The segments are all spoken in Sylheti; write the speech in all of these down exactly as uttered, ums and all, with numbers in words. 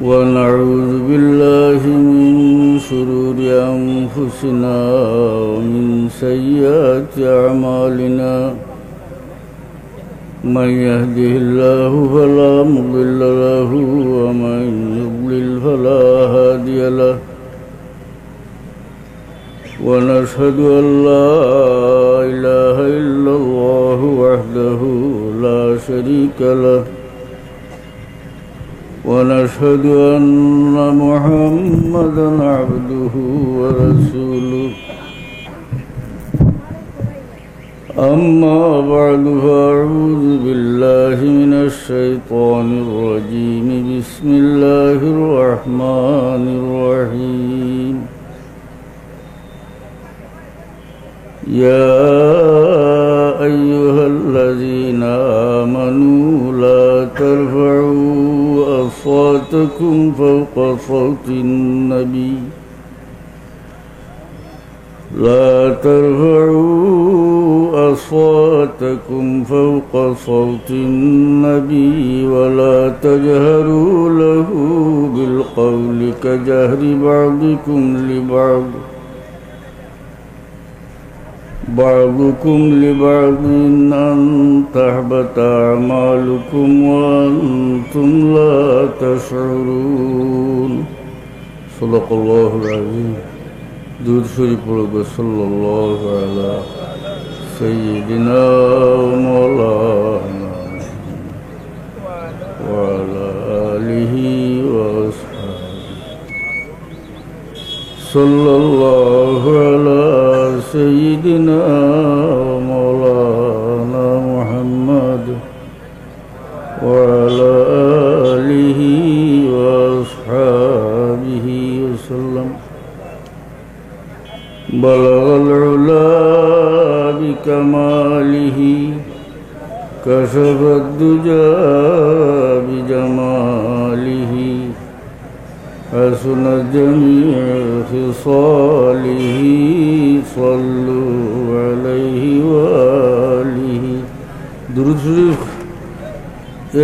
ونعوذ بالله من شرور أنفسنا ومن سيئات أعمالنا. من يهده الله فلا مضل له ومن يضلل فلا هادي له. ونشهد أن لا إله إلا الله وحده لا شريك له. ونشهد أن محمدا عبده ورسوله. أما بعد، فأعوذ بالله من الشيطان الرجيم. بسم الله الرحمن الرحيم. يا أيها الذين آمنوا لا ترفعوا أصواتكم فوق صوت النبي، لا ترفعوا أصواتكم فوق صوت النبي ولا تجهروا له بالقول كجهر بعضكم لبعض، بعضكم لبعض أن تحبط أعمالكم وأنتم لا تشعرون. صدق الله العظيم. درود شريف পড়ুক্কা। صلى الله على سيدنا ومولانا محمد وعلى آله وأصحابه. صلى الله على سيدنا ومولانا محمد وعلى آله وأصحابه وسلم. بلغ العلا بكماله، كشف الدجى بجماله، حسنت جميع خصاله، صلوا عليه وآله. درود شريف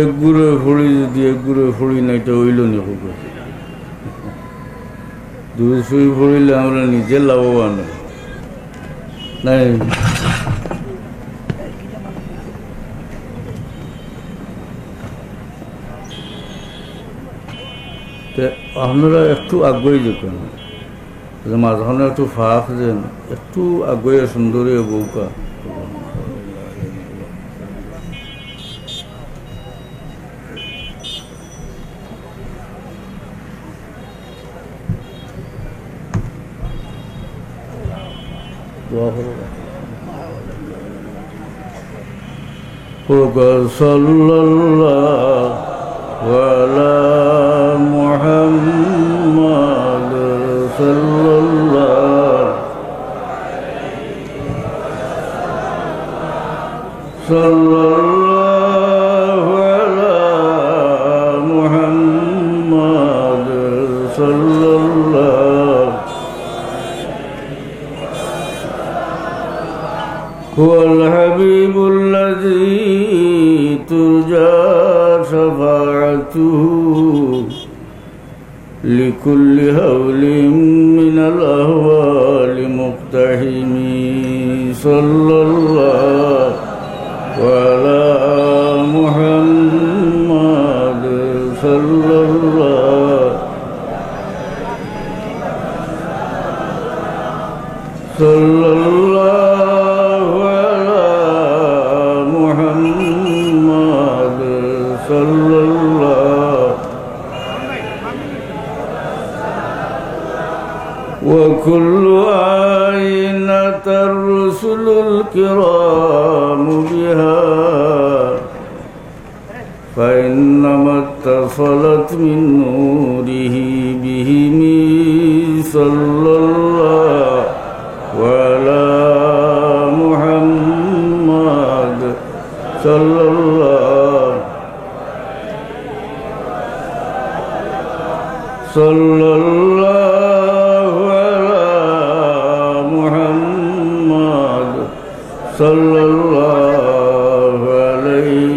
এক গুরে পড়ি, যদি এক গুরে পড়ি না, ইটা অইলো নি কউক্কা? দুরুদ শরিফ পড়িলে আমরা নিজে লাভবান অই। নাই? তে আপনারা একটু আগুয়াই যাউক্কা, যে মাঝখানো একটু ফাঁক দেন, একটু আগুয়াই সুন্দর অইবো। দোয়া করো। পড়ুক্কা, صلى الله على محمد، صلى الله صلى الله على محمد، صلى الله. هو الحبيب الذي ترجى شفاعته لكل هول من الأهوال مقتحم. صلى الله على محمد، صلى الله، صلى الله على محمد، صلى الله. وكل أين ترسل الكرام بها، فإنما اتصلت من نوره بهم، صلى الله على محمد، صلى الله صلى الله على محمد، صلى الله عليه।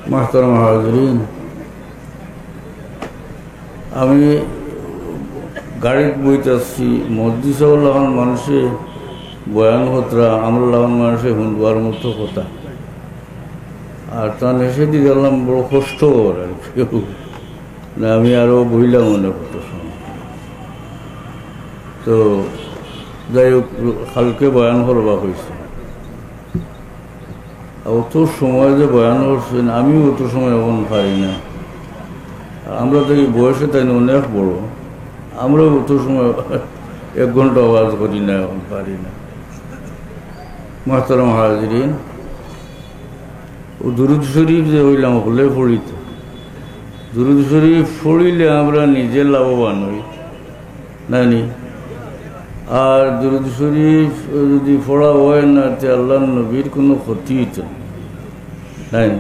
محترم حاضرین، আমি গাড়িত বইতাছি, মসজিদর লাখান মানষে বয়ান কররা, আমরার লাখান মানষে হুনবার মতো কথা। আর তান হেষেদি দেখলাম বড় কষ্ট অর আর কি। না, আমি আরো বইলাম অনেক কত সময়। তো যাই হোক, কালকে বয়ান করবা কইছে। আর অত সময় যে বয়ান করছইন, আমিও অত সময় অখন পারি না। আর আমরা তো এই বয়সে তাইন অনেক বড়, আমরাও অত সময় এক ঘন্টা ওয়াজ করি না, অখন পারি না। মুহতারাম হাজিরিন, ও দুরুদ শরীফ যে অইলাম হকলে পড়িত, দুরুদ শরীফ পড়িলে আমরা নিজে লাভবান অই, নানি? আর দুরুদ শরীফ যদি পড়া অয় না, তে আল্লাহর নবীর কুনু ক্ষতি অইতো না, নানি?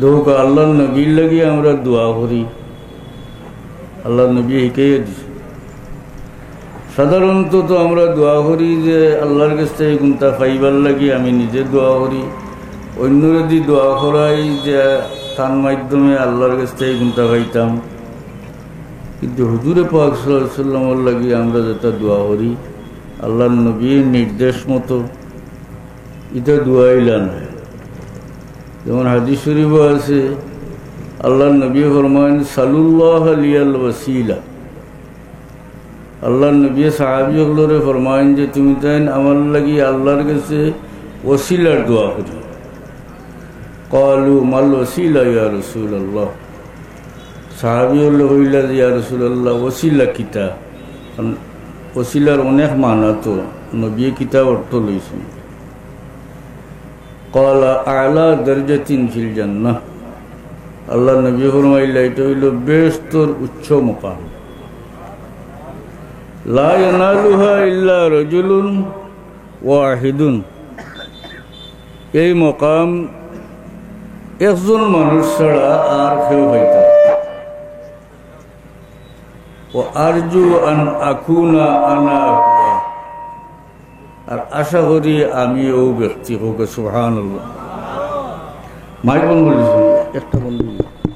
দেখউক্কা, আল্লাহর নবীর লাগি আমরা দোয়া করি, আল্লাহর নবীয়ে হিকাইয়া দিছে। সাধারণত তো আমরা দোয়া করি যে আল্লাহর গেছ থাকি কুনতা পাইবার লাগি, আমি নিজে দোয়া করি, অইন্যরে দি দোয়া করাই যে তান মাধ্যমে আল্লাহর গেছ থাকি কুনতা পাইতাম। কিন্তু হুজুরে পাক সাল্লাল্লাহু আলাইহি ওয়াসাল্লামর লাগি আমরা যেটা দোয়া করি, আল্লাহর নবীর নির্দেশ মতো, ইটা দোয়া অইলা নায়। যেমন হাদিস শরীফো আছে, আল্লাহর নবীয়ে ফরমাইন, "সালুল্লাহ লিয়াল ওয়াসিলা।" আল্লাহর নবীয়ে সাহাবী অকলরে ফরমাইন যে, "তুমি তাইন আমার লাগি আল্লাহর গেছে ওসিলার দোয়া করি।" ক্বালু, "মাল ওসিলা ইয়া রাসূলুল্লাহ?" সাহাবী অকলে কইলা যে, "ইয়া রাসূলুল্লাহ, ওসিলা কিতা?" কারণ ওসিলার অনেক মানা তো, নবীয়ে কিতা অর্থ লইছইন। ক্বালা, "আ'লা দারাজাতিন ফিল জান্নাহ।" আল্লাহর নবীয়ে ফরমাইলা, "ইটা অইলো বেহেশতর উচ্চ মকাম। লা ইয়ানালুহা ইল্লা রাজুলুন ওয়াহিদুন।" এই মকাম একজন মানুষ ছাড়া আর কেউ পাইতা না। "ওয়া আরজু আন আকুনা আনা হুয়া।" আর আশা করি আমি অউ ব্যক্তি, কউক্কা সুবহানাল্লাহ। মাইক বন্ধ করি দিছইন, একটা বন্ধ করি।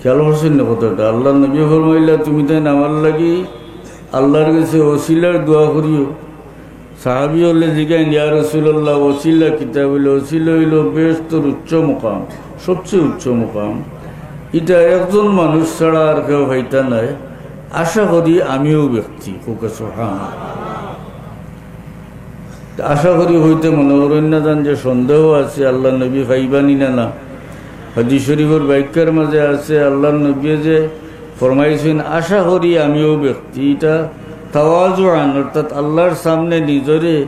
খেয়াল করছইন না কথাটা? আল্লাহর নবীয়ে ফরমাইলা, "তুমি তাইন আমার লাগি আল্লাহর গেছে ওসিলার দোয়া করিও।" সাহাবী অকলে জিগাইন, "ইয়া রাসূলুল্লাহ, ওসিলা কিতা?" বলে, "ওসিলা অইলো বেহেশতর উচ্চ মকাম, সবচেয়ে উচ্চ মকাম। ইটা একজন মানুষ ছাড়া আর কেউ পাইতা নায়। আশা করি আমি অউ ব্যক্তি।" কউক্কা সুবহানাল্লাহ। তে আশা করি অইতে মনে করইন না যান যে সন্দেহ আছে আল্লাহর নবী পাইবা নি না, না। হাদিস শরীফর ব্যাখ্যার মাঝে আছে আল্লাহর নবীয়ে যে ফরমাইছইন, "আশা করি আমি অউ ব্যক্তি", ইটা তাওয়াজুআন, অর্থাৎ আল্লাহর সামনে নিজরে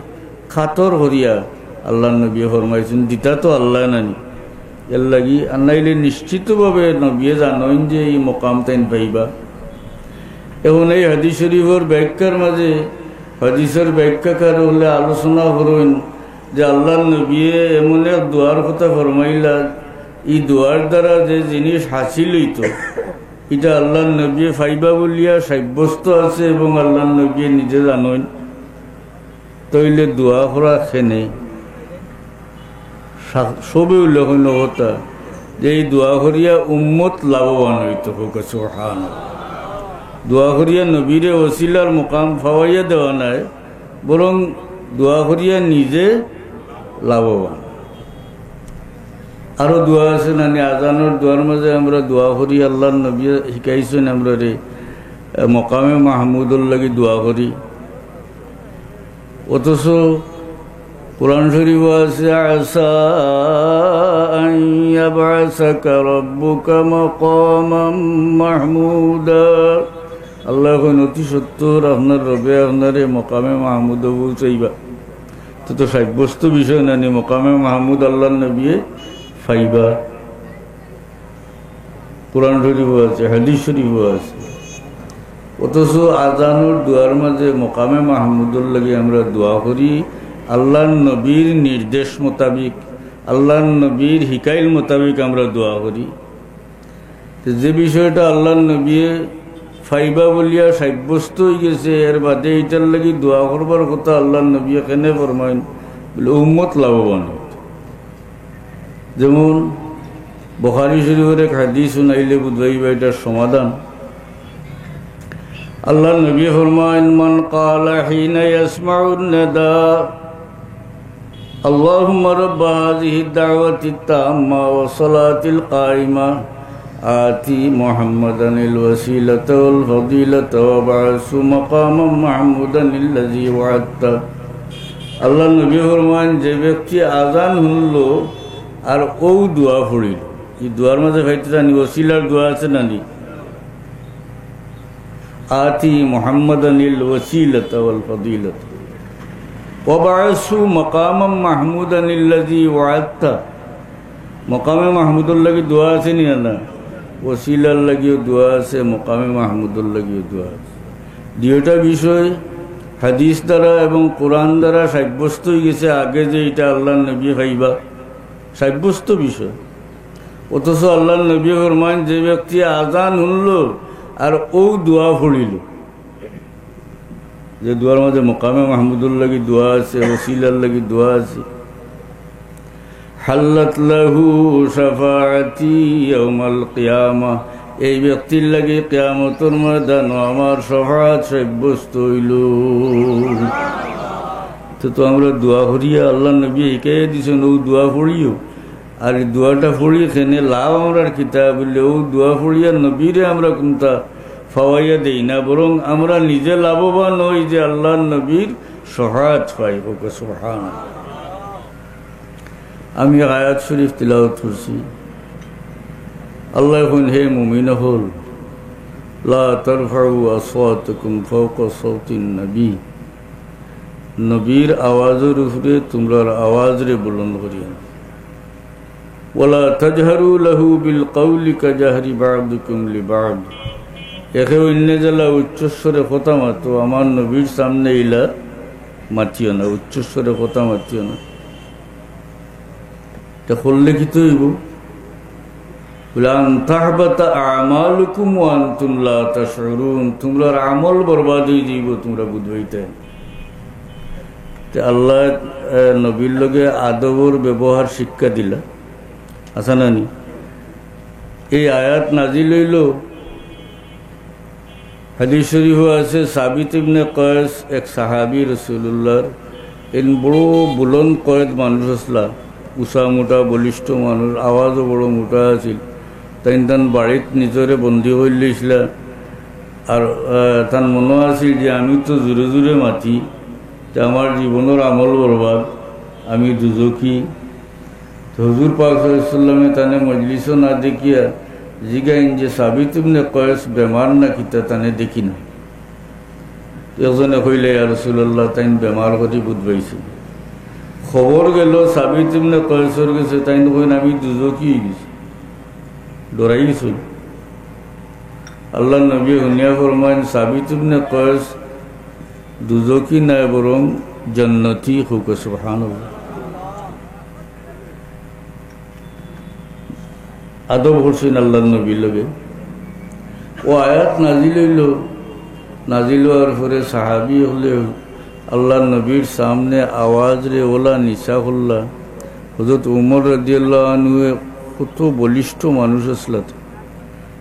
খাতর করিয়া আল্লাহর নবীয়ে ফরমাইছইন, দিতা তো আল্লায় নানি। এর লাগি, আর নাইলে নিশ্চিতভাবে নবীয়ে জানইন যে ই মকাম তাইন পাইবা। এখন এই হাদিস শরীফর ব্যাখ্যার মাঝে হাদিসর ব্যাখ্যাকার অকলে আলোচনা করইন যে আল্লাহর নবীয়ে এমন এক দোয়ার কথা ফরমাইলা, ই দোয়ার দ্বারা যে জিনিস হাসিল অইতো, ইটা আল্লাহর নবীয়ে পাইবা বলিয়া সাব্যস্ত আছে এবং আল্লাহর নবীয়ে নিজে জানইন। তাইলে দোয়া করা কেনে? সা-, সবে উল্লেখ অইল কথা যে এই দোয়া করিয়া উম্মত লাভবান অইতো। কউক্কা সুবহানাল্লাহ। দোয়া করিয়া নবীরে ওসিলার মকাম পাওয়াইয়া দেওয়া নায়, বরং দোয়া করিয়া নিজে লাভবান। আরো দোয়া আছে নানি? আজানর দোয়ার মাঝে আমরা দোয়া করি, আল্লাহর নবীয়ে হিকাইছইন আমরারে, এ, মকামে মাহমুদর লাগি দোয়া করি। অথচ কোরআন শরীফো আছে, "আসা أن يبعثك ربك مقاما محمودا। আল্লায় কইন, অতি সত্বর আপনার রবে আপনারে মকামে মাহমুদো পৌঁছাইবা। তো, তো সাব্যস্ত বিষয় নানি, মকামে মাহমুদ আল্লার নবিয়ে পাইবা। কোরআন শরিফো আছে, হাদিস শরিফো আছে। অথচ আজানর দোয়ার মাজে মকামে মাহমুদর লাগি আমরা দোয়া করি, আল্লার নবীর নির্দেশ মোতাবিক, আল্লার নবীর হিকাইল মোতাবিক আমরা দোয়া করি। তো যে বিষয়টা আল্লার নবিয়ে পাইবা বলিয়া সাব্যস্ত অইগেছে, এর বাদে ইটার লাগি দোয়া করবার কথা আল্লার নবিয়ে কেনে ফরমাইন? বলে, উম্মত লাভবান অইতো। যেমন বুখারী শরিফর এক হাদিস হুনাইলে বুঝাইবা ইটার সমাধান। আল্লার নবী ফরমাইন, من قال حين يسمع النداء اللهم رب هذه الدعوة التامة والصلاة القائمة آت محمدا الوسيلة والفضيلة وابعثه مقاما محمودا الذي وعدته। আল্লার নবী ফরমাইন, যে ব্যক্তি আজান হুনলো আর অউ দোয়া পড়িল, ই দোয়ার মাজে পাইতে জানি ওসিলার দোয়া আছে নানি? آت محمدا الوسيلة والفضيلة وابعثه مقاما محمودا الذي وعدته। মকামে মাহমুদর লাগি দোয়া আছে নি না? ওসিলার লাগিও দোয়া আছে, মকামে মাহমুদর লাগিও দোয়া আছে। দুইটা বিষয় হাদিস দ্বারা এবং কোরআন দ্বারা সাব্যস্ত অইগেছে আগে যে ইটা আল্লার নবী পাইবা, সাব্যস্ত বিষয়। অথচ আল্লার নবী ফরমাইন, যে ব্যক্তি আজান হুনলো আর অউ দোয়া পড়িল, যে দোয়ার মাজে মকামে মাহমুদর লাগি দোয়া আছে, ওসিলার লাগি দোয়া আছে, حلت له شفاعتي يوم القيامة। এই ব্যক্তির লাগি কিয়ামতর ময়দানো আমার শাফাআত সাব্যস্ত অইলো। তো, তো আমরা দোয়া করিয়া, আল্লার নবী হিকাইয়া দিছইন, অউ দোয়া পড়িও। আর ই দোয়াটা পড়ি কেনে লাভ আমরার কিতা? বলে, অউ দোয়া পড়িয়া নবীরে আমরা কুনতা পাওয়াইয়া দেই না, বরং আমরা নিজে লাভবান অই যে আল্লার নবীর শাফাআত পাই। কউক্কা সুবহানাল্লাহ। আমি এক আয়াত শরিফ তিলাওয়াত করছি। আল্লায় কইন, হে মুমিন অকল, لا ترفعوا أصواتكم فوق صوت النبي। নবীর আওয়াজর উপরে তুমরার আওয়াজরে বুলন্দ করিও না। ولا تجهروا له بالقول كجهر بعضكم لبعض। একে অইন্যে যেলা উচ্চস্বরে কথা মাতো, আমার নবীর সামনে ইলা মাতিও না, উচ্চস্বরে কথা মাতিও না। তে করলে কিতা অইবো? বলে, أن تحبط أعمالكم وأنتم لا تشعرون। তুমরার আমল বরবাদ অইযিবো, তুমরা বুঝবায়তায়। তে আল্লায়, এ, নবীর লগে আদবর ব্যবহার শিক্ষা দিলা, আছে না নি? এই আয়াত নাজিল অইলো, হাদিস শরিফো আছে, সাবিত ইবনে কয়েস এক সাহাবী রাসুলুল্লাহর, এইন বড় বুলন্দ কয়েদ মানুষ আছলা, উচা মুটা বলিষ্ঠ মানুষ, আওয়াজও বড় মুটা আছিল। তাইন তান বাড়িত নিজরে বন্দী করিলাইছলা। আর, আহ, তান মনো আছিল যে আমি তো জুরে জুরে মাতি, তে আমার জীবনর আমল বরবাদ, আমি দুজখি। তো হুজুর পাক সাল্লাল্লাহু আলাইহি ওয়াসাল্লামে তানে মজলিসো না দেখিয়া জিগাইন যে সাবিত ইবনে কয়েস বেমার না কিতা, তানে দেখি না। তো একজনে কইলা, ইয়া রাসুলুল্লাহ, তাইন বেমার করি বুঝ পাইছি। খবর গেলো সাবিত ইবনে কয়েসর গেছে, তাইন কইন আমি দুজখি অইগেছি, ডরাই গেছি। আল্লার নবী হুনিয়া ফরমাইন, সাবিত ইবনে কয়েস দুজখি নায়, বরং জন্নতি। কউক্কা সুবহানাল্লাহ। আদব করছইন আল্লার নবীর লগে। অউ আয়াত নাজিল অইলো, নাজিল অওয়ার পরে সাহাবী অকলে আল্লার নবীর সামনে আওয়াজরে অলা নিচা করলা। হযরত উমর রাদিয়াল্লাহু আনহু কত বলিষ্ঠ মানুষ আছলা।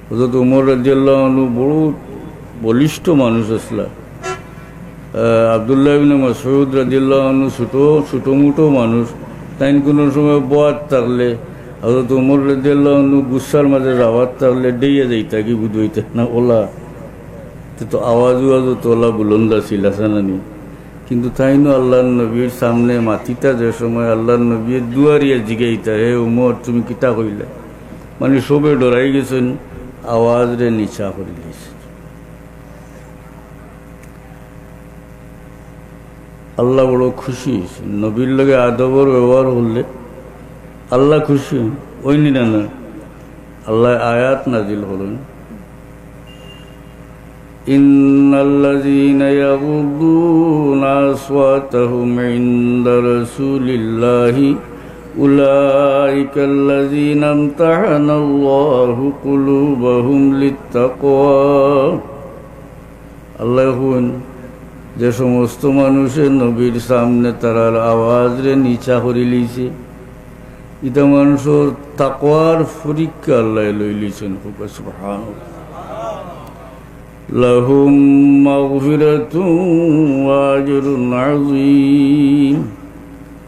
হযরত উমর রাদিয়াল্লাহু আনহু বড় বলিষ্ঠ মানুষ আছলা। আহ, আব্দুল্লাহ ইবনে মাসউদ রাদিয়াল্লাহু আনহু ছোট, ছোট মুটো মানুষ, তাইন কুনু সময় বওয়াত থাকলে, হযরত উমর রাদিয়াল্লাহু আনহু গুসার মাজে যাওয়াত থাকলে ডেইয়া যাইতা, কি বুঝ অইতা না অলা। তে তো আওয়াজ উওয়াজও তো অলা বুলন্দ আছিল, আছে না নি? কিন্তু তাইনও আল্লাহর নবীর সামনে মাতিতা যে সময় আল্লাহর নবীয়ে দুয়ারিয়া জিগাইতা, "হে উমর, তুমি কিতা কইলা?" মানে সবে ডরাই গেছইন, আওয়াজরে নিচা করি দিছে। আল্লাহ বড় খুশি হইছে, নবীর লগে আদবর ব্যবহার করলে আল্লাহ খুশি হইন, অইনি না না? আল্লাহ আয়াত নাজিল করইন, إن الذين يغضون أصواتهم عند رسول الله أولئك الذين امتحن الله قلوبهم للتقوى। আল্লাহ কইন, যে সমস্ত মানুষে নবীর সামনে তারার আওয়াজরে নিচা করি লইছে, ইতা মানুষর তাকওয়ার পরীক্ষা আল্লাহ লই লইছইন। খুব সুবহানাল্লাহ। لهم مغفرة وأجر عظيم।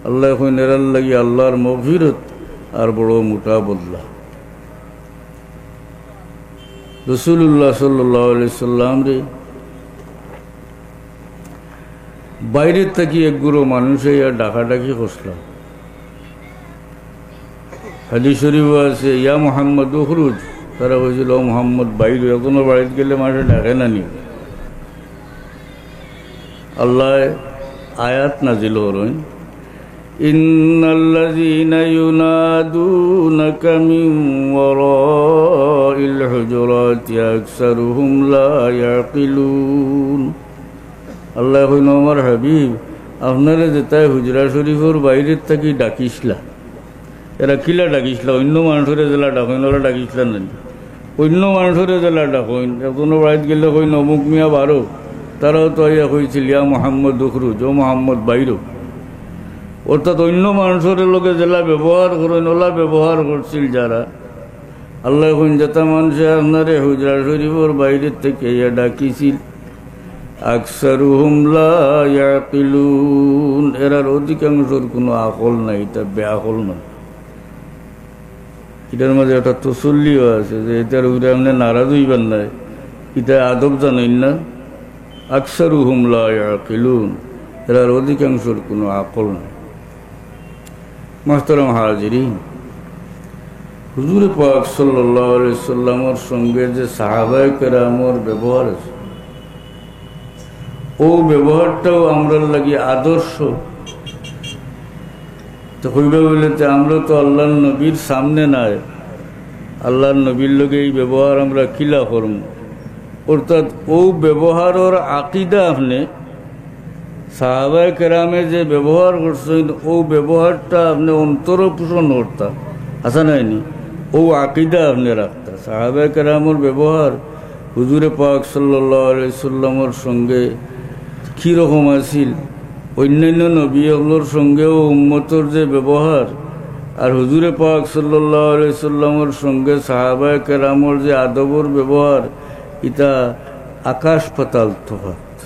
আল্লাহ কইন, এরার লাগি আল্লাহর মাগফিরত আর বড় মোটা বদলা। রাসূলুল্লাহ সাল্লাল্লাহু আলাইহি সাল্লামরে বাইরে থাকি এক গুরু মানুষ আইয়া ডাকাডাকি করছলা। হাদিস শরীফ আছে, "ইয়া মুহাম্মদ উখরুজ।" তারা কইছিল, "ও মুহাম্মদ, বাইর অ।" এখনো বাড়িত গেলে মানুষে ডাকে না নি? আল্লাহ আয়াত নাজিল করইন, إن الذين ينادونك من وراء الحجرات أكثرهم لا يعقلون। আল্লাহ কইন, "ও আমার হাবিব, আপনারে যেতায় হুজরা শরীফর বাইরে থাকি ডাকিছলা, এরা কিলা ডাকিছলা? অন্য মানুষরে যেলা ডাকইন, ওলা ডাকিছলা না নি? অন্য মানুষরে যেলা ডাকইন, একজনর বাড়িত গেলে কইন, 'অমুক মিয়া বারো,' তারাও তো আইয়া কইছিল, 'ইয়া মুহাম্মদ উখরুজ, ও মুহাম্মদ বাইরো।' অর্থাৎ অন্য মানুষর লগে যেলা ব্যবহার করইন, ওলা ব্যবহার করছিল যারা।" আল্লাহ কইন, যেতা মানুষে আপনারে হুজরা শরীফর বাইরে থাকি আইয়া ডাকিছিল, أكثرهم لا يعقلون, এরার অধিকাংশর কোনো আকল নাই, ইতা বেআকল মানুষ। ইটার মাঝে একটা তসল্লিও আছে যে ইতার উপরে আপনে নারাজ অইবার নায়, ইতা আদব জানইন না। أكثرهم لا يعقلون, এরার অধিকাংশর কোনো আকল নাই। মোহতরম হাজিরিন, হুজুরে পাক সাল্লাল্লাহু আলাইহি সাল্লামর সঙ্গে যে সাহাবায়ে কেরামর ব্যবহার আছে, অউ ব্যবহারটাও আমরার লাগি আদর্শ। তো কইবা বলে, "তে আমরা তো আল্লাহর নবীর সামনে নাই, আল্লাহর নবীর লগে ই ব্যবহার আমরা কিলা করমু?" অর্থাৎ অউ ব্যবহারর আকিদা আপনে সাহাবায়ে কেরামে যে ব্যবহার করছইন, অউ ব্যবহারটা আপনে অন্তরো পোষণ করতা, আছে নায় নি? অউ আকিদা আপনে রাখতা। সাহাবায়ে কেরামর ব্যবহার হুজুরে পাক সাল্লাল্লাহু আলাইহি সাল্লামর সঙ্গে কি রকম আছিল, অন্যান্য নবী অকলর সঙ্গেও উম্মতর যে ব্যবহার, আর হুজুরে পাক সাল্লাল্লাহু আলাইহি সাল্লামর সঙ্গে সাহাবায়ে কেরামর যে আদবর ব্যবহার, ইতা আকাশ পাতাল তফাত।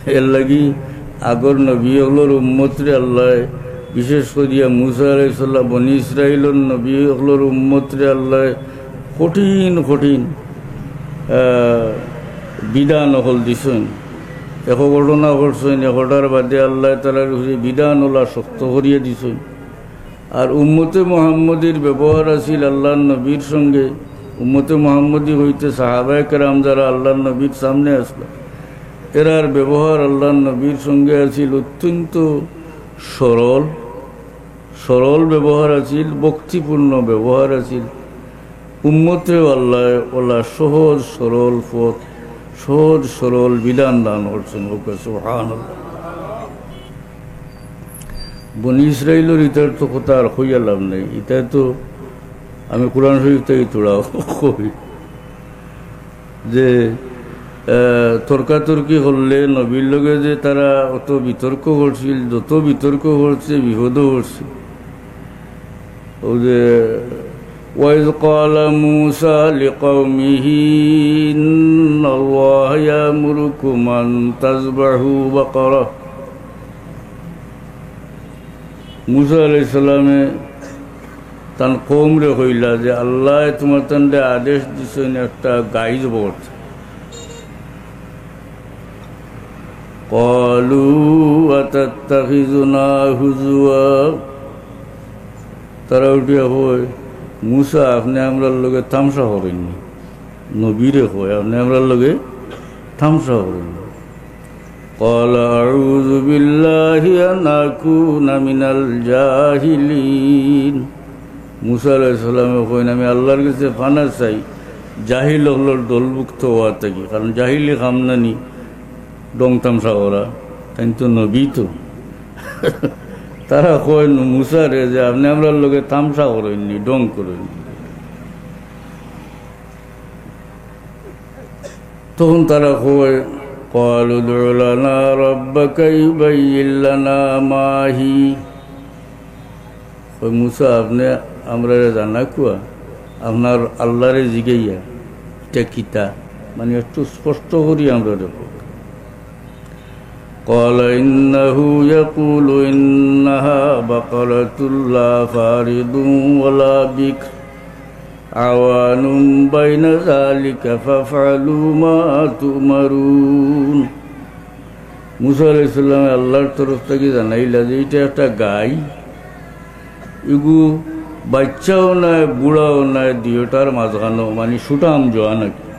এর লাগি আগর নবী অকলর উম্মতরে আল্লায়, বিশেষ করিয়া মুসা আলাইহিস সালাম, বনি ইসরাইলর নবী অকলর উম্মতরে আল্লায় কঠিন কঠিন, আহ, বিধান অকল দিছইন। এক ঘটনা করছইন, একটার বাদে আল্লায় তারার উপরে বিধান ওলা শক্ত করিয়া দিছইন। আর উম্মতে মুহাম্মদীর ব্যবহার আছিল আল্লাহর নবীর সঙ্গে, উম্মতে মুহাম্মদী হইতে সাহাবায়ে কেরাম যারা আল্লাহর নবীর সামনে আসলো, এরার ব্যবহার আল্লাহর নবীর সঙ্গে আছিল অত্যন্ত সরল, সরল ব্যবহার আছিল, ভক্তিপূর্ণ ব্যবহার আছিল। উম্মতরেও আল্লায় ওলা সহজ সরল পথ, সহজ সরল বিধান দান করছইন। ওকে সুবহানাল্লাহ। বনি ইসরাইলর ইতার তো কথা আর কইয়া লাভ নাই, ইতা তো আমি কোরআন শরীফ থাকি থুড়া কই যে, আহ, তর্কাতর্কি করলে নবীর লগে যে তারা অত বিতর্ক করছিল, যত বিতর্ক করছে বিপদো পড়ছে। অউ যে, وإذ قال موسى لقومه إن الله يأمركم أن تذبحوا بقرة। মুসা আলাইহিস সালামে তান কওমরে কইলা যে, "আল্লায় তুমার তানরে আদেশ দিছইন একটা গাই জবো করতে।" قالوا أتتخذنا هزوا। তারা উঠিয়া কয়, "মুসা, আপনে আমরার লগে তামশা করইন নি?" নবীরে কয়, "আপনে আমরার লগে তামশা করইন নি?" قال أعوذ بالله أن أكون من الجاهلين। মুসা আলাইহিস সালামে কইন, "আমি আল্লাহর কাছে পানা চাই জাহিল অকলর দলভুক্ত অওয়া থাকি, কারণ জাহিলি কাম নানি ঢং তামশা করা, তাইন তো নবী তো।" তারা কইন মুসারে যে, "আপনে আমরার লগে তামশা করইন নি, ঢং করইন নি।" তখন তারা কয়, "قالوا ادع لنا ربك يبين لنا ما هي।" কয়, "মুসা, আপনে আমরারে জানাউক্কা, আপনার আল্লাহরে জিগাইয়া, ইটা কিতা? মানে একটু স্পষ্ট করি আমরারে কউক্কা।" قال إنه يقول إنها بقرة لا فارض ولا بكر عوان بين ذلك فافعلوا ما تؤمرون। মুসা আলাইহিস সালামে আল্লাহর তরফ থাকি জানাইলা যে ইটা একটা গাই, ইগু বাইচ্চাও নায়, বুড়াও নায়, দুইওটার মাঝখানো, মানে সুঠাম জোয়ান আর কি।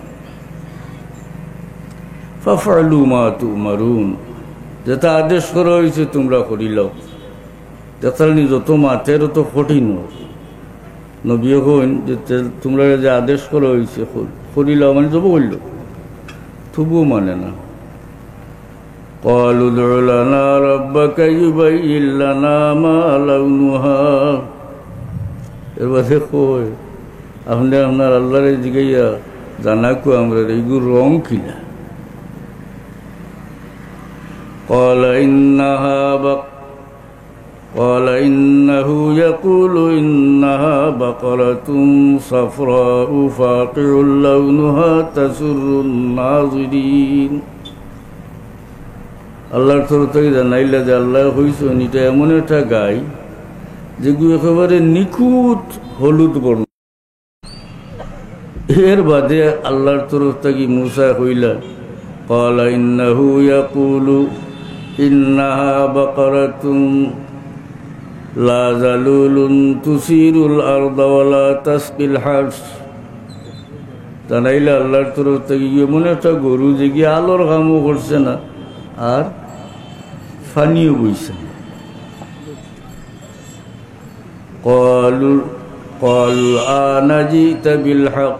فافعلوا ما تؤمرون, যেটা আদেশ করা অইছে তুমরা করিলাও। দেখতায় নি যত মাতের অত কঠিন অর। নবীয়ে কইন যে তে-, তুমরারে যে আদেশ করা অইছে, ক-, করিলাও মানে জবো করিলাও, তবুও মানে না। قالوا ادع لنا ربك يبين لنا ما لونها। এর বাদে কয়, "আপনে আপনার আল্লাহরে জিগাইয়া জানাউক্কা আমরারে, ইগুর রং কিলা?" قال إنها بق-، قال إنه يقول إنها بقرة صفراء فاقع لونها تسر الناظرين। আল্লাহর তরফ থাকি জানাইলা যে আল্লায় কইছইন, ইটা এমন একটা গাই, যেগু একেবারে নিখুঁত হলুদ বর্ণ। এর বাদে আল্লাহর তরফ থাকি মুসায় কইলা, قال إنه يقول إنها بقرة لا ذلول تثير الأرض ولا تسقي الحرث। জানাইলা আল্লাহর তরফ থাকি, এমন একটা গরু যেগিয়ে আলোর কামও করছে না, আর পানিও বইছে না। قالوا، قالوا الآن جئت بالحق।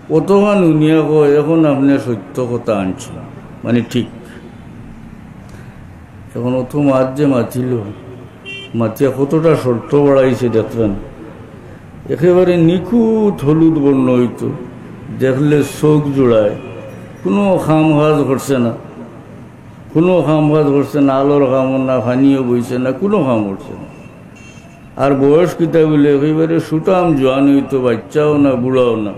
অতখান হুনিয়া কয়, "এখন আপনে সত্য কথা আনছইন, মানে ঠিক।" এখন অত মাত যে মাতিল, মাতিয়া কতটা শর্ত বাড়াইছে দেখলাম। একেবারে নিখুঁত হলুদ বর্ণ অইতো, দেখলে চউখ জুড়ায়, কুনু কাম কাজ করছে না, কুনু কাম কাজ করছে না, আলোর কামও না, পানিও বইছে না, কুনু কাম করছে না। আর বয়স কিতা বুলে, একেবারে সুঠাম জোয়ান অইতো, বাইচ্চাও না, বুড়াও না।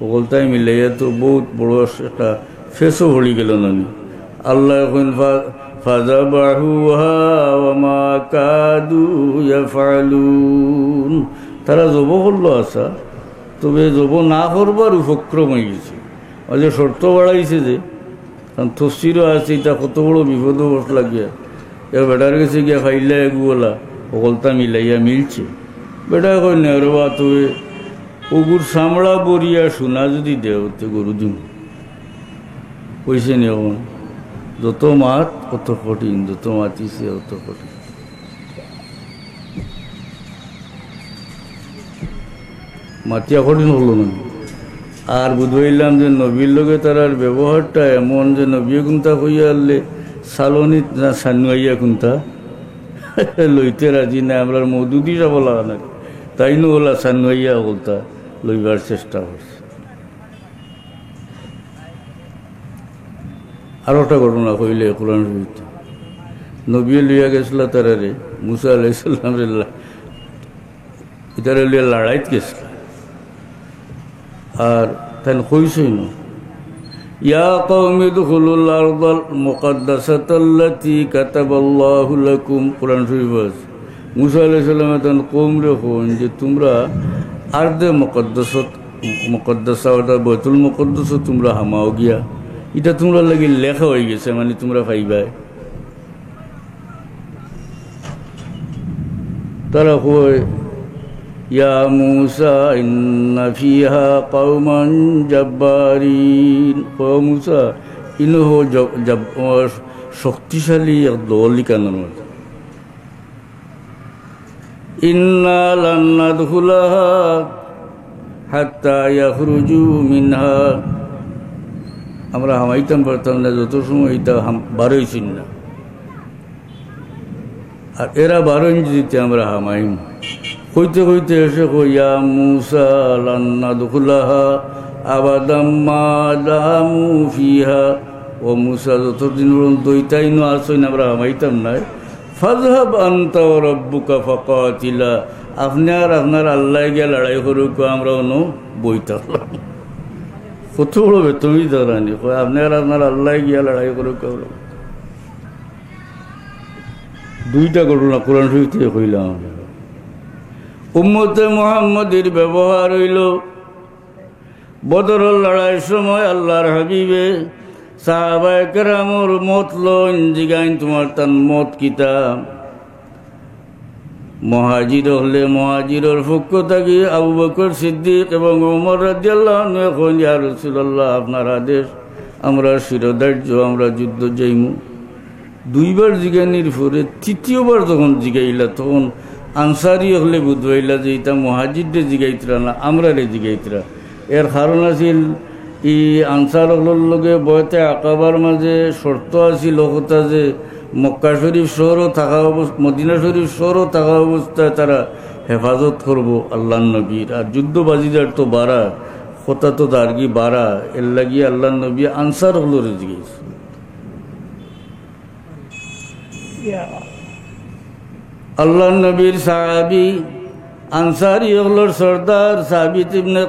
হকলতায় মিলাইয়া তো বউত বড় একটা ফেসও পড়ি গেল নানি। আল্লায় কইন, "ফা-, فذبحوها وما كادوا يفعلون।" তারা জবো করলো আচ্ছা, তবে জবো না করবার উপক্রম অইগেছে। অউ যে শর্ত বাড়াইছে যে, কারণ তফসিরও আছে, ইটা কত বড় বিপদো পড়লা গিয়া। এ বেটার গেছে গিয়া পাইলা এগু অলা, হকলতা মিলাইয়া মিলছে। বেটায় কয়, "নে রে বা, তুই অগুর চামড়া ভরিয়া সোনা যুদি দেও, তে গরু দিমু।" কইছে নি অখন? যত মাত, অত কঠিন, যত মাতিছে, অত কঠিন। মাতিয়া কঠিন অইলো না। আর বুঝাইলাম যে নবীর লগে তারার ব্যবহারটা এমন যে নবীয়ে কুনতা কইয়া আনলে সালনি না সানুয়াইয়া কুনতা লইতে রাজি না, আমরার মওদুদি সাব অলা না, তাইনও অলা সানুয়াইয়া হকলতা লইবার চেষ্টা করছে। আরো একটা ঘটনা কইলে কোরআন শরীফ। নবীয়ে লইয়া গেছলা তারারে, মুসা আলাইহিস সালামরে লা-, ইতারে লইয়া লড়াইত গেছলা। আর তাইন কইছইন, "يا قوم ادخلوا الأرض المقدسة التي كتب الله لكم।" কোরআন শরীফ আছে। মুসা আলাইহিস সালামে তান কওমরে কইন যে, "তুমরা আরদে মুকাদ্দাসাত, মুকাদ্দাসা অর্থাৎ বাইতুল মুকাদ্দাসো তুমরা হামাও গিয়া।" ইটা তুমরার লাগি লেখা অইগেছে, মানে তুমরা পাইবায়। তারা কয়, "ইয়া মূসা, ইন্না ফিহা কওমান জাব্বারিন।" ও মূসা, ইনো হ জ-, জাব-, ও শক্তিশালী এক দল ইকানোর মাঝে। "ইন্না লান নাদখুলাহা হাত্তা ইয়াখরুজু মিনহা।" আমরা হামাইতাম পারতাম না, যত সময় ইতা হাম-, বারইছইন না। আর এরা বারইন যদি তে আমরা হামাইমু। কইতে কইতে শেষে কয়, "ইয়া মূসা লান নাদখুলাহা আবাদাম মা দামু ফিহা।" ও মূসা, যতদিন পর্যন্ত ইতাইনো আছইন, আমরা হামাইতাম নায়। "ফাযহাব আনতা ওয়া রাব্বুকা ফাকাতিলা।" আপনে আর আপনার আল্লায় গিয়া লড়াই করউক্কা, আমরা অনো বইতাম। কত বড় বেতমি ধরানি, কয়, "আপনে আর আপনার আল্লায় গিয়া লড়াই করউক্কা।" দুইটা ঘটনা কোরআন শরীফ থাকি কইলাম। উম্মতে মুহাম্মদীর ব্যবহার অইলো, বদরর লড়াইর সময় আল্লাহর হাবিবে সাহাবায়ে কেরামর মত লইন, জিগাইন, "তুমার তান মত কিতা?" মুহাজির অকলে মুহাজিরর পক্ষ থাকি আবু বকর সিদ্দিক এবং ওমর রাদিয়াল্লাহু আনহু কইন, "ইয়া রাসূলুল্লাহ, আপনার আদেশ, আমরা শিরোধার্য, আমরা যুদ্ধ যাইমু।" দুইবার জিগানির পরে তৃতীয়বার যখন জিগাইলা, তখন আনসারী অকলে বুঝবাইলা যে ইতা মুহাজিররে জিগাইতরা না, আমরারে জিগাইতরা। এর কারণ আছিল, ই আনসার অকলর লগে বয়তে আকাবার মাঝে শর্ত আছিল, অকটা যে মক্কা শরীফ শহরও থাকা অবস-, মদিনা শরীফ শহরও থাকা অবস্থায় তারা হেফাজত করবো আল্লাহর নবীর। আর যুদ্ধ বাজিদার তো বারা, কথা তো দারগি বারা, এর লাগি আল্লাহর নবী আনসার অকলরে জিগাইছে। আল্লাহর নবীর সাহাবী, আনসারী অকলর সর্দার সাবিত ইবনে,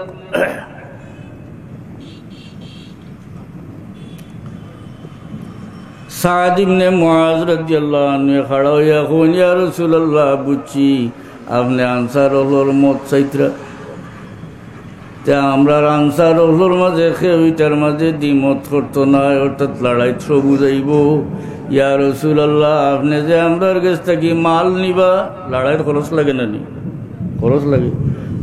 সাদ ইবনে মুআজ রাদিয়াল্লাহু আনহু খাড়া অইয়া কইন, "ইয়া রাসূলুল্লাহ, বুঝছি, আপনে আনসার অকলর মত চাইতরা।" তে আমরার আনসার অকলর মাঝে কেউ ইটার মাঝে দ্বিমত করতো নায়, অর্থাৎ লড়াইত সবু যাইবো। ইয়া রাসূলুল্লাহ, আপনে যে আমরার গেছ থাকি মাল নিবা, লড়াইর খরচ লাগে না নি? খরচ লাগে।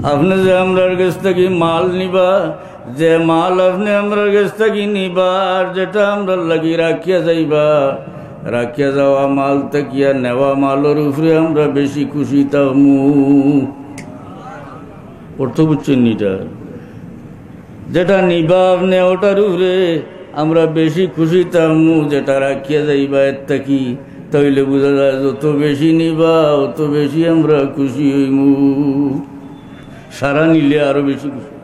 আপনে যে আমরার গেছ থাকি মাল নিবা, যে মাল আপনে আমরার গেছ থাকি নিবা, আর যেটা আমরার লাগি রাখিয়া যাইবা, রাখিয়া যাওয়া মাল থাকিয়া নেওয়া মালর উপরে আমরা বেশি খুশি থাকমু। অর্থ বুঝছইন নি ইটা? যেটা নিবা আপনে, ওটার উপরে আমরা বেশি খুশি থাকমু, যেটা রাখিয়া যাইবা এর থাকি। তাইলে বুঝা যায়, যত বেশি নিবা, অত বেশি আমরা খুশি অইমু। সারা নিলে আরো বেশি খুশি।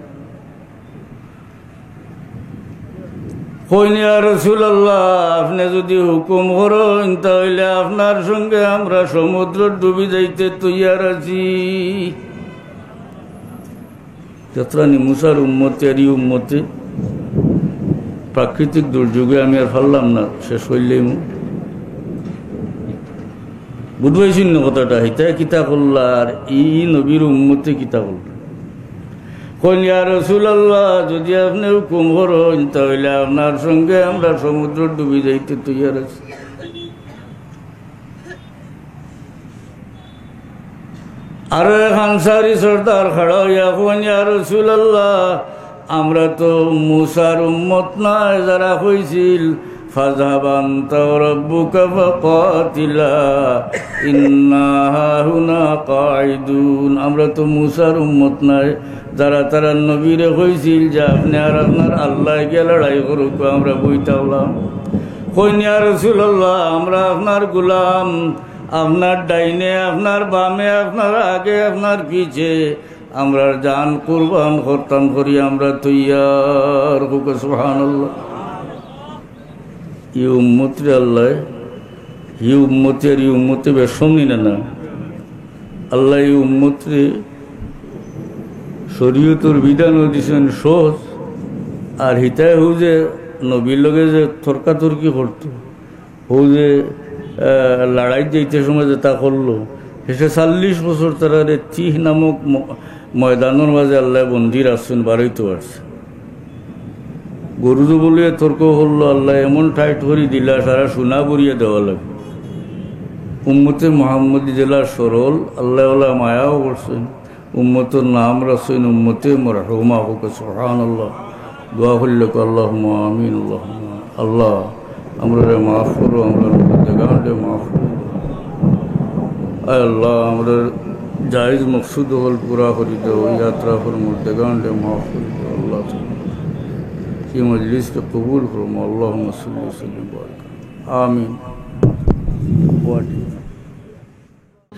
কইন, "ইয়া রাসূলুল্লাহ, আপনে যদি হুকুম করইন, তাইলে আপনার সঙ্গে আমরা সমুদ্র ডুবি যাইতে তৈয়ার আছি।" যতরানি মুসার উম্মতে আর ই উম্মতে, প্রাকৃতিক দুর্যোগে আমি আর পারলাম না, শেষ অইলাইমু। বুঝবাইছইন না কথাটা, হিতায় কিতা করলা আর ই নবীর উম্মতে কিতা করলা? কইন, "ইয়া রাসূলুল্লাহ, যদি আপনে হুকুম করইন, তাইলে আপনার সঙ্গে আমরা সমুদ্র ডুবি যাইতে তৈয়ার আছি।" আরো এক আনসারী সর্দার খাড়া অইয়া কইন, "ইয়া রাসূলুল্লাহ, আমরা তো মুসার উম্মত নায়, যারা কইছিল, 'ফাযহাব আনতা ওয়া রাব্বুকা ফাকাতিলা, ইন্না হাহুনা কাঈদুন।' আমরা তো মুসার উম্মত নায়, যারা তারা নবীরে কইছিল যে, 'আপনে আর আপনার আল্লায় গিয়া লড়াই করউক্কা, আমরা বইতাম।'" কইন, "ইয়া রাসূলুল্লাহ, আমরা আপনার গোলাম, আপনার ডাইনে, আপনার বামে, আপনার আগে, আপনার পিছে, আমরার জান কুরবান করতাম করি আমরা তৈয়ার।" কউক্কা সুবহানাল্লাহ। ই উম্মতরে আল্লায়, ই উম্মতে আর ই উম্মতে বেশ সমনি না, না? আল্লায় ই উম্মতরে শরীয়তর বিধানও দিছইন সহজ, আর হিতায় হউ যে নবীর লগে যে তর্কাতর্কি করতো, হউ যে, আহ, লড়াইত যাইতে সময় যেটা করলো, শেষে চল্লিশ বছর তারারে তিহ নামক ম-, ময়দানর মাঝে আল্লায় বন্দী রাখছইন, বারইতো পারছে। গরু জবো লইয়া তর্ক করলো, আল্লায় এমন টাইট করি দিলা, সারা সোনা ভরিয়া দেওয়া লাগে। উম্মতে মোহাম্মদী যেলা সরল, আল্লায় ওলা মায়াও করছইন। উম্মতর নাম রাখছইন উম্মতে মরহুমা। কউক্কা সুবহানাল্লাহ। দোয়া করিলাউক্কা, আল্লাহুম্মা আমিন, আল্লাহুম্মা আমিন। আল্লাহ, আমরারে মাফ করো, আমরার মুর্দেগানরে মাফ করো। আয় আল্লাহ, আমরার জায়েজ মকসুদ অকল পুরা করি দেও, ইয়াত্রা করি মুর্দেগানরে মাফ করি দেও। আল্লাহ, এই মজলিসরে কবুল করো। আল্লাহুম্মা সাল্লি ওয়া সাল্লিম ওয়া বারিক। আমিন।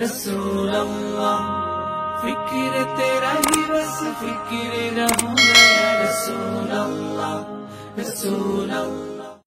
رسول الله، فکر تیرا ہی بس فکر رہوں میں، یا رسول اللہ، رسول اللہ۔